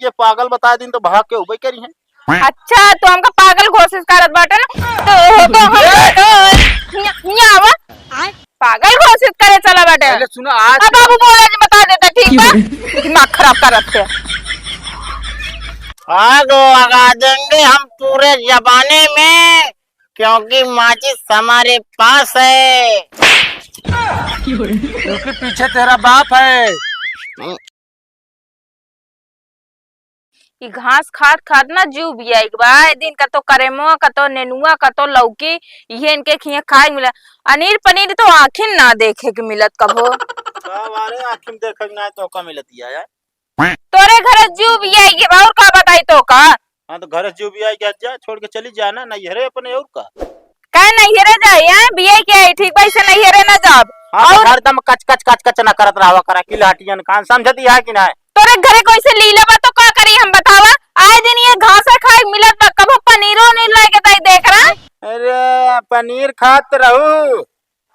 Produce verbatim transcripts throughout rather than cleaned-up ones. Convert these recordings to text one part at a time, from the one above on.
ये पागल बताइ दिन तो भाग के उबे करी है। अच्छा, तू हमका पागल घोषित करत बाटे ना, तो, तो हम, ए! तो, न्या, न्या आवा। पागल घोषित करे चला बाटे। पहले सुनो, आज अब बाबू बोला जी बता देता, ठीक बा? दिमाग खराब करत है। आग लगा देंगे हम पूरे जमाने में, क्योंकि माचिस हमारे पास है। क्योंकि पीछे तेरा बाप है। ई घास खात खात ना जीव बियाई के बा। ए दिन कतो करेमुआ, कतो नेनुआ, कतो लौकी, इहे इनके खिया खाए के मिला। अनीर पनीर तो आँखिन ना देखे के मिलत कबो। का बारे आँखिन देखे के ना तो का मिलत या यार? तोरे घर जीव बियाई के बा, और का बताई तो का? हाँ, तो घर जीव बियाई के जा, छोड़ के चली जा ना, नैहरे अपने और का? का नैहरे जाए, हैं? बियाई के आई, ठीक बा, ऐसे नैहरे ना जाब। हाँ, तो और हरदम कच, कच, कच, कच ना करत रहवा करा, कि लाठियन कान, समझती है कि ना? तोरे घरे कोई से लीला बा तो का करी हम बतावा? आए दिन ये घास खाए मिलत बा, कबो पनीरो नहीं लाके ताई देख रहा। अरे, पनीर खात रहू,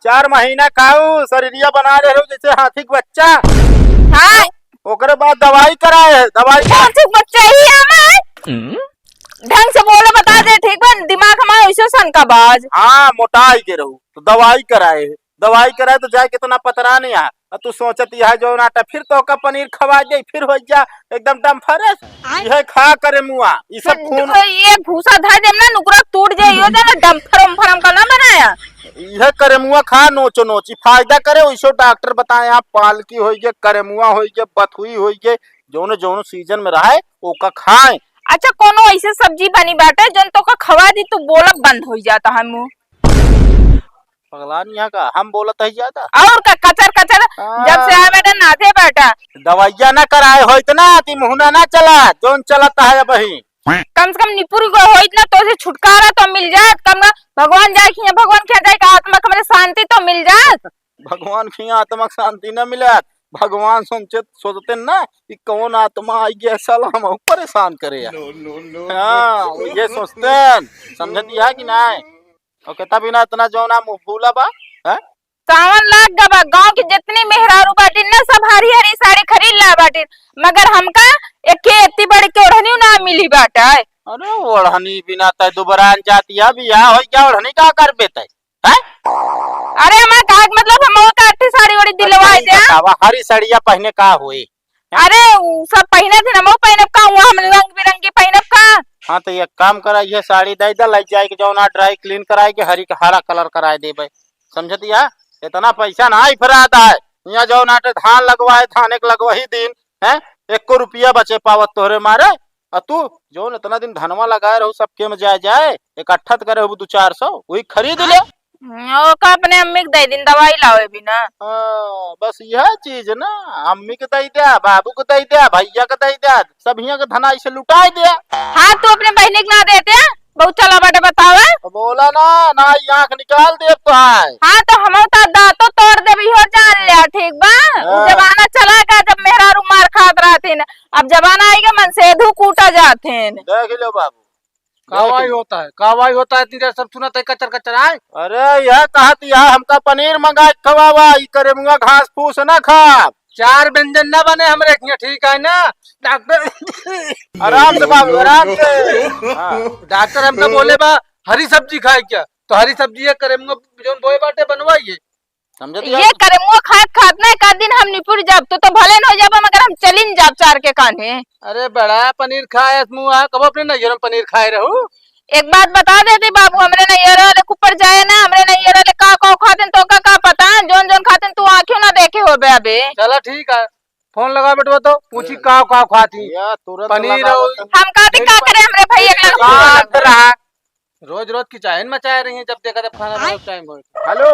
चार महीना खाऊ, शरीरिया बना ले रहू जैसे हाथी के बच्चा। हाँ। ओकरे बाद दवाई कराए है, दवाई करा- हाथी के बच्चा ही है मैं। ढंग से बोलो, बता दे, ठीक बा? दिमाग हमारा वैसे सन का बाज। हाँ, मोटाई के रहू, तो दवाई कराए है। दवाई कराए तो जाए कितना पतरा नहीं आ। अब तू सोचत यह जो नाटा फिर तो का पनीर खवा दे, फिर हो जा एकदम डम फरेस। आय। यह खा करेमुआ, ई सब खून। तो ये भूसा धर देम ना, नुकरा टूट जाई, यो जाना डम फरम फरम का ना बनाया। यह करेमुआ खा नोचो नोची फायदा करे, वैसे डॉक्टर बताए, आप पालकी होई गे, करेमुआ होई गे, बथुई होई गे, जौन जौन सीजन में रहे ओका खाए। अच्छा, कोनो ऐसे सब्जी बनी बाटे जौन तो का खवा दी, तू बोलब बंद हो जाता है मुंह। पगलान यहाँ का हम बोलत है ज्यादा। और का कचर कचर हाँ। जब से आए बेटा नाथे बेटा। दवाइया ना कराए होइत ना ती मुहना ना चला, जौन चलत है अबही। कम से कम निपुर को होइत ना तो से छुटकारा तो मिल जात, कम से कम भगवान जाए खिया, भगवान खिया जाए का आत्मा के मेरे शांति तो मिल जात। भगवान खिया आत्मा के शांति ना मिलत। भगवान सोचत, सोचते ना कि कौन आत्मा आई गया साला हम परेशान करे यार। No, no, no, हाँ, no। ये सोचते हैं, समझती है कि नहीं? और कितना बिना इतना जौन आ मुँह फूला बा, हैं? सावन लाग गबा, गांव की जितनी मेहरारू बाटिन ना, सब हरी हरी साड़ी खरीद ला बाटिन, मगर हमका एक इतनी बड़ी के ओढ़नी ना मिली बाटे। अरे ओढ़नी बिना तय दुबरान जाती है, बियाह होई क्या, ओढ़नी का करबे तय, हैं? अरे हमार कहे के मतलब हम का अट्ठी साड़ी ओढ़ी दिलवाए दे। बतावा, हरी साड़िया पहने का होई? अरे, उ सब पहिनत है, हमहू पहिनब का? हुआ हम रंग बिरंगी पहिनब का? हाँ, तो एक काम करा, ये साड़ी दे दे, ले जाए के जौन आ dry clean कराए के हरी के हरा colour कराए देबे, समझतिया? इतना पैसा ना ही फरात है, यहाँ जौन आटे धान लगवाए, धाने के लगवही दिन, हैं? एको रुपया बचे पावत तोहरे मारे, आ तू जौन इतना दिन धनवा लगाए रहू, सबके में जाए जाए, इकट्ठा तो करे हो दो चार सौ, वही खरीद ले। हम्म, ओका अपने अम्मी के दे दिन दवाई लावे बिना। हाँ, बस यह चीज ना, अम्मी के दे द्या, बाबू के दे द्या, भैया के दे द्या, सब हियां के धनाई से लुटाए द्या। हाँ, तू अपने बहिनी के ना देते, बहुत चला बाटे बतावे। तो बोला ना, ना ई आँख निकाल देब तो है। हाँ, तो हम तो दांतों तोड़ देबी हो जान लिया, ठीक बा? उ हाँ। जमाना चला गया जब मेहरारू मार खात रहती न, अब जमाना आई गया मनसेधू कूटा जाते हैं। देख लो बाबू, कावाई होता है, कावाई होता है, इतनी देर सब सुनत है, कचर कचर आए। अरे, यह कहत, यह हमका पनीर मंगा के खवावा, ई करेमुआ घास फूस ना खा। चार व्यंजन ना बने हमरे हियां, ठीक है ना? डॉक्टर आराम से बाबू, आराम से। हाँ। डॉक्टर हमका बोले बा, हरी सब्जी खाए क्या? तो हरी सब्जी है, करेमुआ जौन बोए बाटे, बनवाइए। समझत ये हऊ? करेमुआ खात खात ना एक आध दिन हम निपुर जाब, तो, तो भले न हो जाब, मगर हम चलिन जाब चार के कान्हे। अरे बड़ा पनीर खाए मुआ, कब अपने नैहर में पनीर खाए रहू? एक बात बता देती बाबू, हमरे नैहर वाले के ऊपर जाए ना, हमरे नैहर वाले का का खातिन तो का, का पता, जौन जौन खातिन तू आँखियों ना देखे होबे अबे। चला ठीक है, फोन लगा बेटवा तो पूछी का का खाती। या तुरंत पनीर लगावत और है। हम कहती का करे हमरे भैया के लगे। शांत रहा। रोज रोज की चाहे न मचाए रही है, जब देखा तब खाना बनाओ, टाइम हो। हेलो,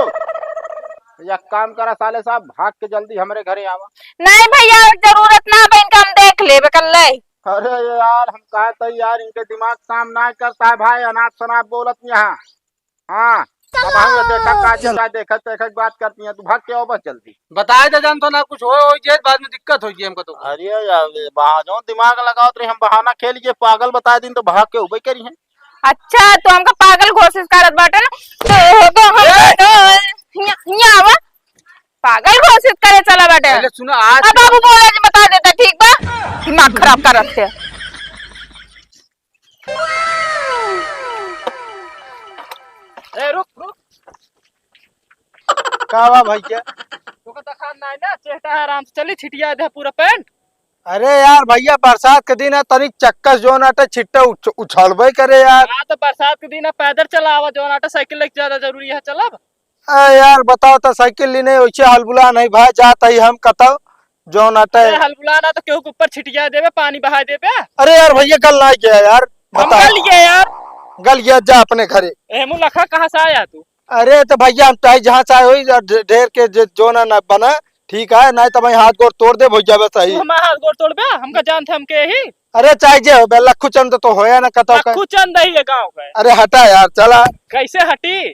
एक काम करा साले साहब, भाग के जल्दी हमरे घरे आवा। नहीं भैया, जरूरत ना बा इनका, हम देख लेबे कर ले। अरे यार, हम कहते यार, इनके दिमाग काम ना करता है भाई, अनाप शनाप बोलत यहाँ। हाँ, अब हम ये देखा का चल। चीज का देखत देखत बात करती हैं, तू भाग के आओ बस जल्दी। बताए दे जान तो ना कुछ हो, हो जे बाद में दिक्कत हो जे हमको तो। अरे यार, ये बहा-, जौन दिमाग लगावत रही, हम बहाना खेल के पागल बताए दिन तो भाग के उबे करी हैं। अच्छा, तू हमका पागल घोषित करत बाटे ना, तो, तो हम ए! तो, हिया, हिया आवा। पागल घोषित करे चला बाटे। पहले सुनो, आज अब बाबू बोला जी बता देता, ठीक बा? दिमाग खराब करत है। ए, रुक, रुक। का बा भैया? तोका दखान नाई ना, चेहटा है, आराम से चली, छिटिया दे पूरा पैंट। अरे यार भैया, बरसात के दिन है, तनिक चक्कस जोन आटे छिट्टा उछ-, उछलबे करे यार। हाँ, तो बरसात के दिन है, पैदल चला आवा, जोन आटे साइकिल लेके ज्यादा जरूरी है, चलब। अरे यार, बताओ तो, साइकिल लेने वैसे हलबुला नहीं भाई, जात ही हम कतौ, जौन अटे। अरे हलबुला ना तो केहू के ऊपर छिटिया देबे, पानी बहा देबे। अरे यार भैया, गल ना गया यार, हम बताओ। गल गया यार। गल गया, जा अपने घरे। ए मुलखा, कहाँ से आया तू? अरे तो भैया, हम चाहे जहाँ चाहे होई, ढे-, ढेर के जे-, जौन ना बना, ठीक है, नहीं तो भाई हाथ गोड़ तोड़ दे भैया, बस तू ही। हमारा हाथ गोड़ तोड़बे? हमका जानत है, हमके ही। अरे चाहे जे हो बे, लखू चंद तो होया ना कतौ का। लखू चंद ही है गाँव का। अरे हटा यार, चला। कैसे हटी?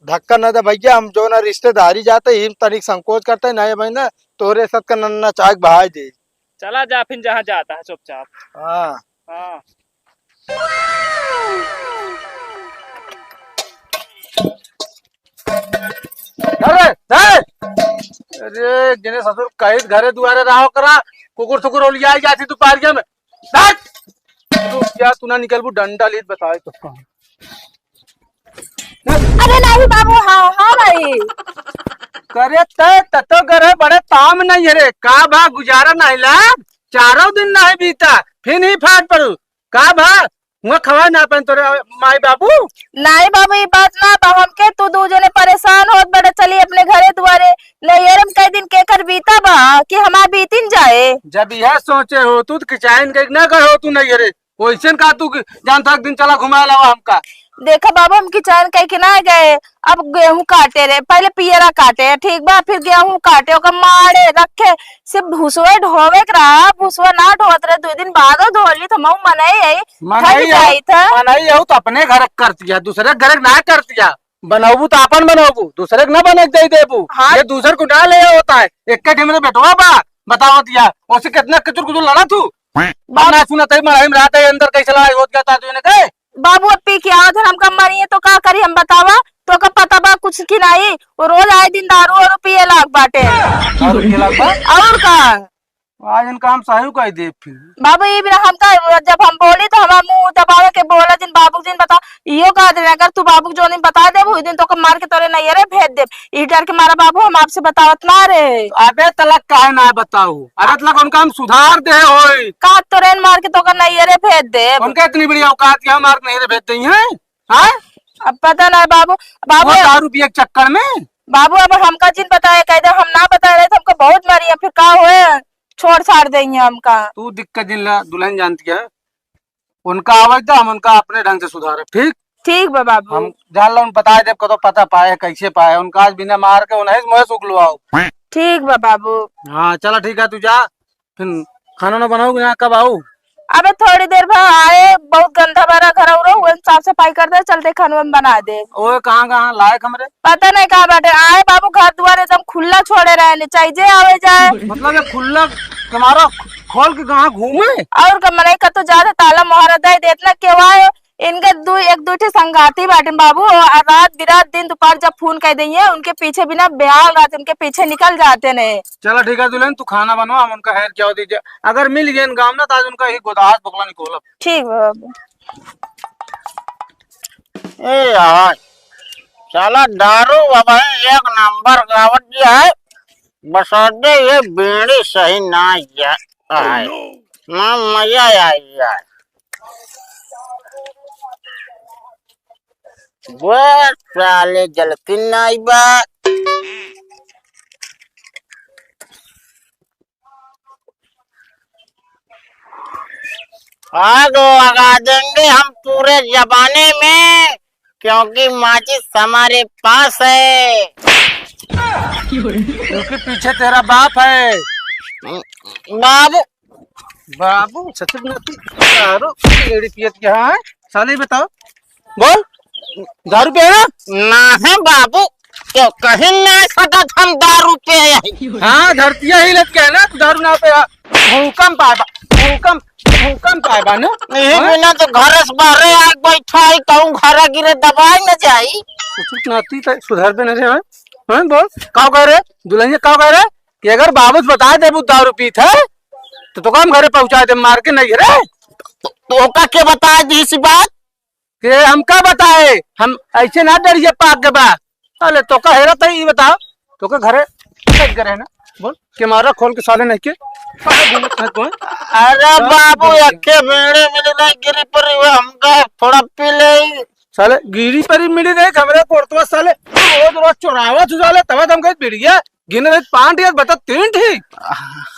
धक्का न दे भैया, हम जौन रिश्तेदारी जात ही, हम तनिक संकोच करत ही, नहीं भाई ना, तोहरे साथ का नन्ना चाक बहाई दे। चला जा फिर जहाँ जाता है चुपचाप। हाँ। हाँ। अरे, ए! अरे, जिन्हें ससुर कहित घरे दुआरे रहो करा, कुकुर सुकुर ओलियाई जाती दुपहरिया में। हट! तू क्या, तू ना निकलबू, डंडा लीत बताए तो। अरे नहीं बाबू, हाँ, हाँ भाई। करे ते ततो घर है, बड़े ताम नहीं है रे। का भा गुजारा नहीं ला, चारों दिन नहीं बीता, फिर ही फाट पड़ू। का भा, हुआ खवा ना अपन तोरे माई बाबू? नहीं बाबू, ई बात ना बा, हमके तू दू जने परेशान होत बड़े, चली अपने घरे दुआरे। नैहर में कई दिन केकर बीता बा कि हमार बीतिन जाए। जब यह सोचे हो तू तो किचाइन के ना गए हो तू नैहरे, वैसन का तू कि-, जान था एक दिन चला घुमाए लावा हमका। देखा बाबू, हम किचाइन कह के ना गए, अब गेहूं काटे रे, पहले पियरा काटे, ठीक बा, फिर गेहूं काटे, ओकर मारे रखे, सिर्फ भूसवे ढोवे के रहा, भूसवा ना ढोवत रहे, दो दिन बाद धो ली, तो मऊ मनई आई, मनई थक जाई था। मनई आऊ तो अपने घर कर दिया, दूसरे घर ना कर दिया, बनौबू तो अपन बनौबू, दूसरे के ना बने दे देबू। हाँ। ये दूसर को ना ले होता है, एक के ठेमरे बेटवा बा, बताओ दिया, ओसे कितना किचुर कुचुर लड़ा तू। बाप- ना सुनत है, मड़ाई में रहत है, अंदर कैसे लड़ाई होत गया था तूने के? बाबू, अब पी के आवत है, हमका मरिए तो का करी हम, बतावा? तो का पता बा कुछ की नहीं? वो रोज आए दिन दारू और पिए लाग बाटे। दारू पिए लाग बा? और का? आज इनका हम सही कह दे फिर। बाबू, ई बिना हमका, जब हम बोली तो हमार मुंह दबावे के बोला जिन, बाबू जिन बता, इहो कह दे, अगर तू बाबू के जोनी बता देबू, उस दिन तो मार के तोरे नैहरे भेज देब। ई डर के मारा बाबू हम आपसे बतावत ना रहे। अबे तलक काहे ना बताऊ? अबे तलक उनका हम सुधार दे होई। का तोरे मार के तो का नैहरे भेज देब? उनका इतनी बड़ी औकात क्या मार के नैहरे भेज देई हैं? हाँ? अब पता ना बाबू, बाबू वो दारू पिए के चक्कर में? बाबू अब हमका जिन बताए, कह दे हम ना बताए रहे तो हमका बहुत मारी है, फिर का होए? छोड़ छाड़ देंगे हमका। तू दिक्कत जिन ला दुल्हन जानती है, उनका आवाज दो, हम उनका अपने ढंग से सुधारब, ठीक? ठीक बा बाबू। हम जान लो, उन बताए देब, कतो पता पाए, कैसे पाए, उनका आज बिना मार के उन्हें मोहे सुख लो आओ। ठीक बा बाबू। हाँ, चला ठीक है, तू जा, फिर खाना ना बनाओगे यहाँ, कब आओ? अबे थोड़ी देर भर आए, बहुत गंदा भरा घर और वो साफ सफाई कर दे, चलते खाना हम बना दे। ओए, कहाँ, कहाँ लायक हमरे? पता नहीं कहाँ बाटे। आए बाबू, घर दुआर एकदम खुला छोड़े रहे, चाहे जे आवे जाए। मतलब ये खुला तुम्हारा खोल के कहाँ घूमे? और का मनई का तो ज्यादा ताला मोहरा दे देत ना, केवा है? इनके दू, एक दू ठे संगाती बाटे बाबू, और रात बिरात दिन दोपहर जब फोन कर देंगे, उनके पीछे बिना ब्याल रात उनके पीछे निकल जाते ने। चला ठीक है दुल्हन, तू खाना बनवा, हम उनका हेर क्या दीजिए। अगर मिल गए गाँव ना, तो आज उनका ही गोदास बोकला निकोलब। ठीक बा बाबू। ए यार, साला दारू बाबा एक नंबर गावत दिया है, बस दे ये बीड़ी सही ना जा आए। ना मजा आई यार। बस साले जलती नाई बा। आग लगा देंगे हम पूरे जमाने में, क्योंकि माचिस हमारे पास है। क्योंकि पीछे तेरा बाप है। बाबू। बाबू, ससुर नाती, दारू, बीड़ी पियत के, हाँ? साले बताओ, बोल, दारू पिए ना? ना है बाबू, तो कहीं ना सकत हम दारू पिए। हाँ, धरतिया ही लग गया ना, तू दारू ना पिए। भूकंप आए बा, भूकंप, भूकंप आए बा ना? यही हाँ? बिना तो घर से बाहरे आके बैठा है, कहूँ घर गिरे दबाए न जाई। ससुर नाती तो सुधर पे न रहे, हाँ? हैं, बोल, का कह रहे? दुल्हनिया का कह रहे कि अगर बाबू से बता देबू दारू पीत है, तो, तो काम घरे पहुंचा दे मार के नहीं रे। तो, तो ओका के बता दी इसी बात? के हमका बताए, हम ऐसे ना डरिए पाक के बा। अरे तो का हेरा तई, ई बताओ, तो का घरे चेक करे ना, बोल, के मारा खोल के साले नहीं के, काहे घूमत है तू? अरे हाँ, बाबू, बोल के। अखे बेड़े मिले ना गिरी पर हुआ, हमका थोड़ा पी ले। साले गिरी पर ही मिली नहीं, हमरे कोर्टवा साले रोज रोज चोरावत हु साले, तब हम कहे बिड़िया गिने रहे पाँच ठे, बता तीन ठे।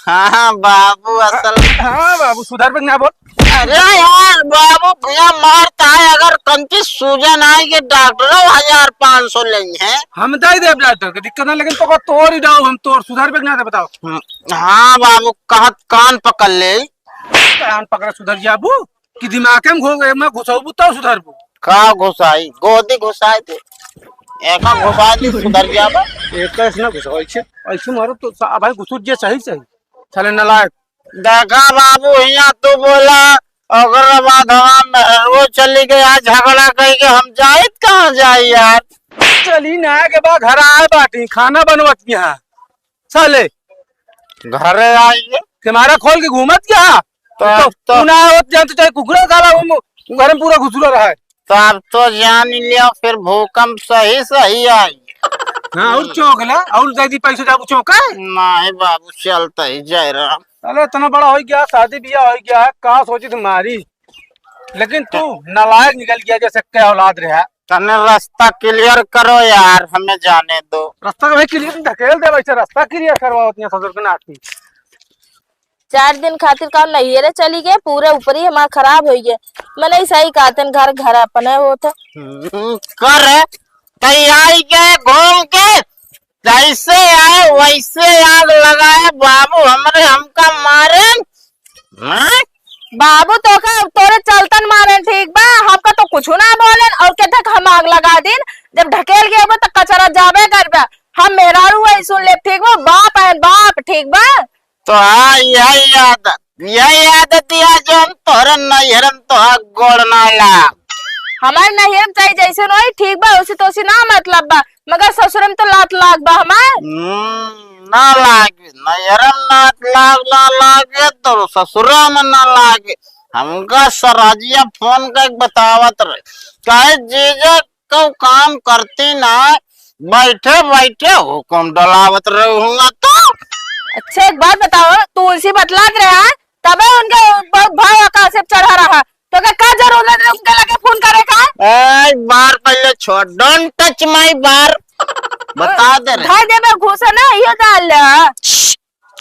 हाँ बाबू, असल हाँ बाबू, सुधर पे ना बोल। अरे यार बाबू, भैया मारता है, अगर कंठी सूजन आए के डॉक्टर हजार पाँच सौ लेंगे। हम दे दे डॉक्टर के दिक्कत ना, लेकिन तो तोड़ ही डाओ, हम तोड़ सुधर पे ना दे बताओ। हम्म, हाँ बाबू, कहत कान पकड़ ले। कान पकड़ सुधर जाबू। कि दिमाग में घो-, में घुसौबू तब सुधरबू। का घुसाई? गोदी घुसाई दे। एका घुसा दी, सुधर जाबा। एक ऐसे ना घुसाओ, ऐसे, ऐसे मारो तो सा-, भाई घुसुर जे सही सही। साले नालायक। देखा बाबू, हियाँ तू बोला, ओकरा बाद हमार मेहरुओ चली गई, आज झगड़ा कई के हम जाइत कहाँ जाई यार? चली ना के बा, घर आए बाटी, खाना बनवत यहाँ। साले। घरे आई के। कैमरा खोल के घूमत क्या? तो, तो, तो तू ना होत जान तो चाहे कुकुरा साला वो मु-, घर में पूरा घुसुरा रहा है। तो अब तो जान ही लिया, फिर भूकंप सही सही आई। हाँ, और चौंक ना, और दे दी पैसे जाबू चौंका है? नहीं बाबू, चलता ही जाए रहा। अरे इतना बड़ा हो गया, शादी ब्याह हो गया है, का सोची तुम्हारी? लेकिन तू नालायक निकल गया, जैसे क्या औलाद रहा। तने रास्ता क्लियर करो यार, हमें जाने दो। रास्ता का भाई क्लियर ढकेल दे, वैसे रास्ता क्लियर करवाओ अपने ससुर के नाती। चार दिन खातिर का नैहरे चली गए, पूरे ऊपरी हमार खराब हो गए। मने सही कहते हैं, घर घर अपने होत है। हम्म, कर तैयारी के घूम के जैसे आए वैसे आग लगाए बाबू, हमरे हमका मारे। हाँ? बाबू तो का तोरे चलतन मारे ठीक बा, हमका तो कुछ ना बोलेन और कहते हम आग लगा दिन। जब ढकेल गए बा तो कचरा जाबे करबे। हम मेहरारू है सुन ले ठीक बा, बाप है बाप ठीक बा। तो हाँ, यही आदत, यही आदत या जो हम तोहरे नैहरन तोहार गोड़ ना लाग। हमारे नैहर में चाहे जैसे रही ठीक बा, उसी तो उसी ना मतलब बा, मगर ससुर में तो लात लाग बा हमार। हम्म, ना लागे, नैहर में लात लाग ना लागे तो ससुर में ना लागे। हमका सराजिया फोन करके बतावत रहे, कहे जीजा कउ काम करती ना, बैठे बैठे हुकुम डलावत रहुआ तो। अच्छा, एक बात बताओ, तू उनसे बतलात रहा, तबे उनके ब-, भाई आकाश से चढ़ा रहा, तो का, का जरूरत है उनके लगे फोन करे का? ए, बार पहले छोड़, don't touch my bar, बता दे रहे। भाई दे में घुसा ना, ये डाल ले।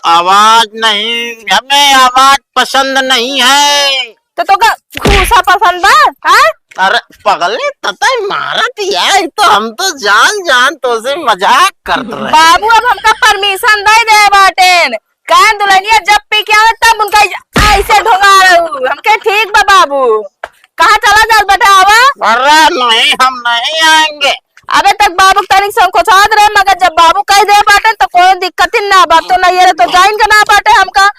आवाज नहीं, हमें आवाज पसंद नहीं है। तो तोका घूसा पसंद बा, हाँ? अरे पगले, ततई मारत या, तो हम तो जान जान तोसे मजाक करत रहे। बाबू, अब हमका permission दे दे बाटेन। कान दुल्हनिया जब पी के आवे तब उनका ऐसे ढोंगा रहू। हमके ठीक बा बाबू। कहाँ चला जात बाटे, आवा? अरे नहीं, हम नहीं आएंगे। अबे तक बाबू तनिक संकोचात रहे, मगर जब बाबू कह दे बाटे तो कोनो दिक्कत ही ना बा। तो नहीं रे, तो जाइन के ना बाटे हमका।